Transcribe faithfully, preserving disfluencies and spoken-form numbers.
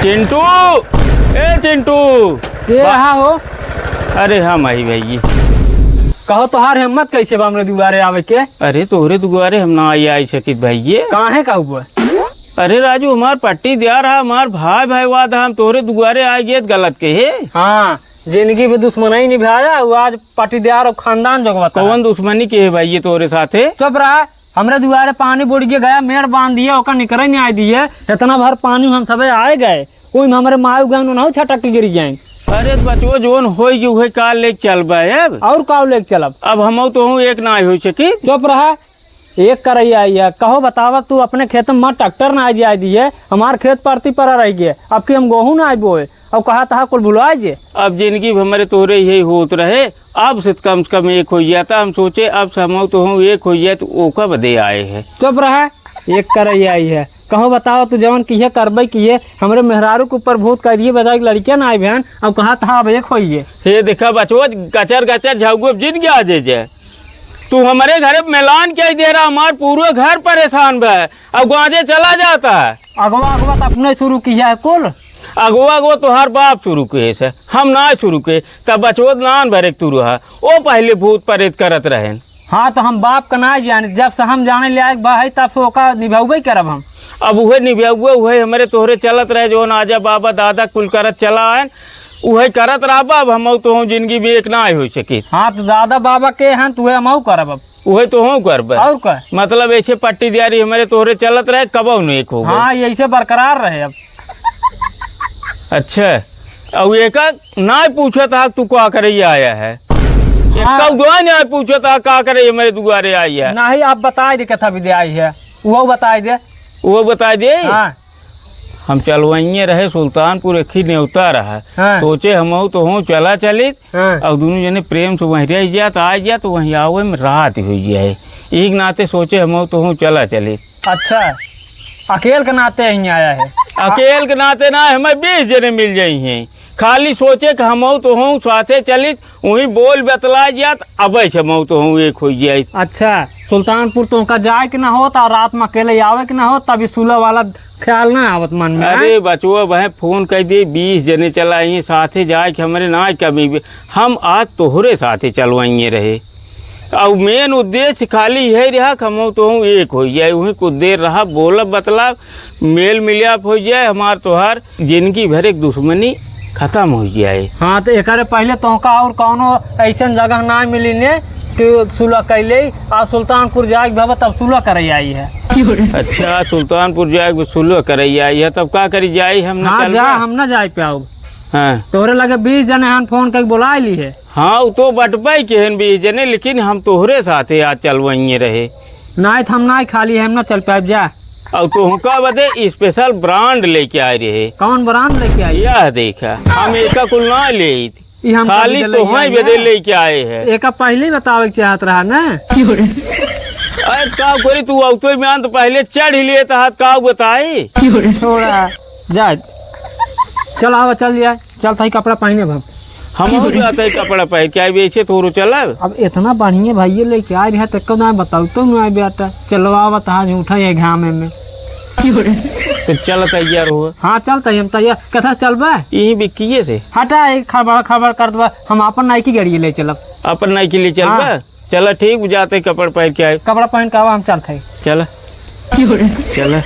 चिंटू, ए चिंटू। के बा- रहा हो? अरे हम आई भइये। कहो, तोहार हिम्मत कैसे बा हमरे दुआरे आवे के? अरे तोहरे दुआरे हम ना आई, आई सकित भइये। काहे का हुआ? अरे राजू, हमार पट्टीदार है, हमार भाई भाई वाद है, हम तोहरे दुआरे आइ गए गलत के हे। हाँ, जिंदगी में दुश्मनाई निभाया, वो आज पट्टीदार और खानदान जोगवत है। कौन दुश्मनी के है भइये तोहरे साथे? चुप रहा। हमरे दुआरे पानी बुड़ के गया, मेड़ बांध दिए, ओकर निकरे नहीं आए दिए। इतना भर पानी हम सबे आए गए, कोई में हमरे माय गए, उन्होंने छटक के गिर गए। अरे बचवा, जोन होई गई, उहे का लेके चलबे अब? और का लेके चलब? अब हमहू तोहू एक ना होई सकी। चुप रहा, एक करैया आई है। कहो बतावा, तू अपने खेत में ट्रैक्टर ना आए जाए दिए, हमार खेत परती परा रह गए, अब की हम गोहूँ ना आए बोए, अब कहा तहा कुल भुला जे। अब जिंदगी भर हमरे तोहरे यही होत रहे, अब से कम से कम एक होइ जाता। हम सोचे अब से हमहू तोहू एक होइ जाए, तो ओका बदे आए हैं। चुप रहा, एक करैया आई है। कहो बतावा, तू जवन किहे करबे किहे, हमरे मेहरारू के ऊपर भूत कह दिए, बजाय के लड़कियां ना आए बहन, अब कहा तहा अब एक होइए। हे देखा बचवा, गचर गचर झाउगो अब जिन गया जे जे। तू हमरे घरे में मिलान क्या दे रहा, हमार पूरा घर परेशान बा। अब गांजे चला जाता है। अगवा, अगवा तो अपने शुरू किया है कुल। अगवा, अगवा तोहार बाप शुरू किए से, हम ना शुरू किए। तब बचवा नान भरे के तू रहा, ओ पहले भूत प्रेत करत रहेन। हाँ, तो हम बाप का ना जाने, जब से हम जाने लायक बा है, तब से ओका निभाउबे करब हम। अब उहे निभाउबे, उहे हमरे तोहरे चलत रहे, जौन आजा बाबा दादा कुल करत चला आयन, उहे करत रहबा। अब हमहू तोहू जिंदगी में एक ना होई सकी। हाँ, तो दादा बाबा के हन, तो उहे हमहू करब अब। उहे तोहू करबे। और का? मतलब ऐसे पट्टीदारी हमरे तोहरे चलत रहे, कबहू नहीं एक हो गए। हाँ, यही से बरकरार रहे अब। अच्छा, अब एका ना पूछत हा तू का करे आया है? हाँ। एक दुआ नहीं पूछत हा का करे हमरे दुआरे आई है? नहीं, आप बताए दे कथा विद्या आई है, वो बताए दे। वो बताए दे? हाँ। हम चलवइये रहे सुल्तानपुर, एक ही नेवता रहा। हाँ। सोचे हमहू तोहू चला चलित, हाँ। और दोनों जने प्रेम से वहीं रह जात, आ जात, वहीं आवे में रात हुई जाए। एक नाते सोचे हमहू तोहू चला चलित। अच्छा, अकेल के नाते यहीं आया है? अकेल के नाते ना, हमें बीस जने मिल जाई हैं। खाली सोचे कि हमहू तोहू साथे चलित, वहीं बोल बतला जात, अबै से हमहू तोहू एक होइ जाइत। अच्छा, सुल्तानपुर तोहका जाए के ना होत और रात में अकेले आवे के ना होत, तब ई सुलह वाला ख्याल ना आवत मन में, अरे हैं? बचवा, वह फोन कर दिए, बीस जने चला ही साथे जाए के हमरे ना कमी बे। हम आज तोहरे साथे चलवाइए रहे। और मेन उद्देश्य खाली यही रहा कि हमहू तोहू एक होइ जाए, वहीं कुछ देर रहा, बोलब बतला, मेल मिलाप होइ जाए, हमार तोहार जिंदगी भर एक दुश्मनी खतम होइ जाए। हाँ, तो एकरे पहले तोहका और कौनो ऐसन जगह ना मिली ने कि सुलह कैले, आ सुल्तानपुर जाए के बाबा तब सुलह करे आई है। अच्छा, सुल्तानपुर जाए के सुलह करे आई है, तब का करी जाई हम ना हाँ, चलबे? जा, हम ना जाए पाओ। हाँ। तोहरे लगे बीस जने हन फोन करके बुला ली है। हाँ, उ तो बटबे के हन बीस जने, लेकिन हम तोहरे साथे आज चलवइये रहे। नाई तो हम नाई खाली है, हम ना चल पाए जा। और तोहका बदे special brand लेके आए रहे। कौन brand लेके आई? यह देखा, हम एका कुल ना लेइत, ई हम खाली कभी ले तोहई आए बदे हैं। लेके आए हैं। एका पहले ही बतावे के चाहत रहा ना। अरे का करी तू, अब तो मान तो पहले चढ़ ही लिए तो हाथ का बताई। छोड़ा, जा, चल आवा, चल जाए, चल ताई कपड़ा पहने अब। हम हो जाते कपड़ा पहन के आए, ऐसे तोरो चलब। अब इतना बढ़िया भैया लेके आए रहे, तो कब ना बताऊ, तो ना आए बेटा, चलो आवा, तहाँ झूठा है घामे में। तो चल तैयार हो। हाँ, चल तैयार, हम तैयार। कथा चलबा? यही बिकिए से। हटा, एक खबर खबर कर दबा, हम अपन नाई की गाड़ी ले चलब। अपन नाई की ले चलबा? हाँ। चला ठीक, जाते कपड़ा पहन के आए। कपड़ा पहन के आवा, हम चलते हैं। चला। चला।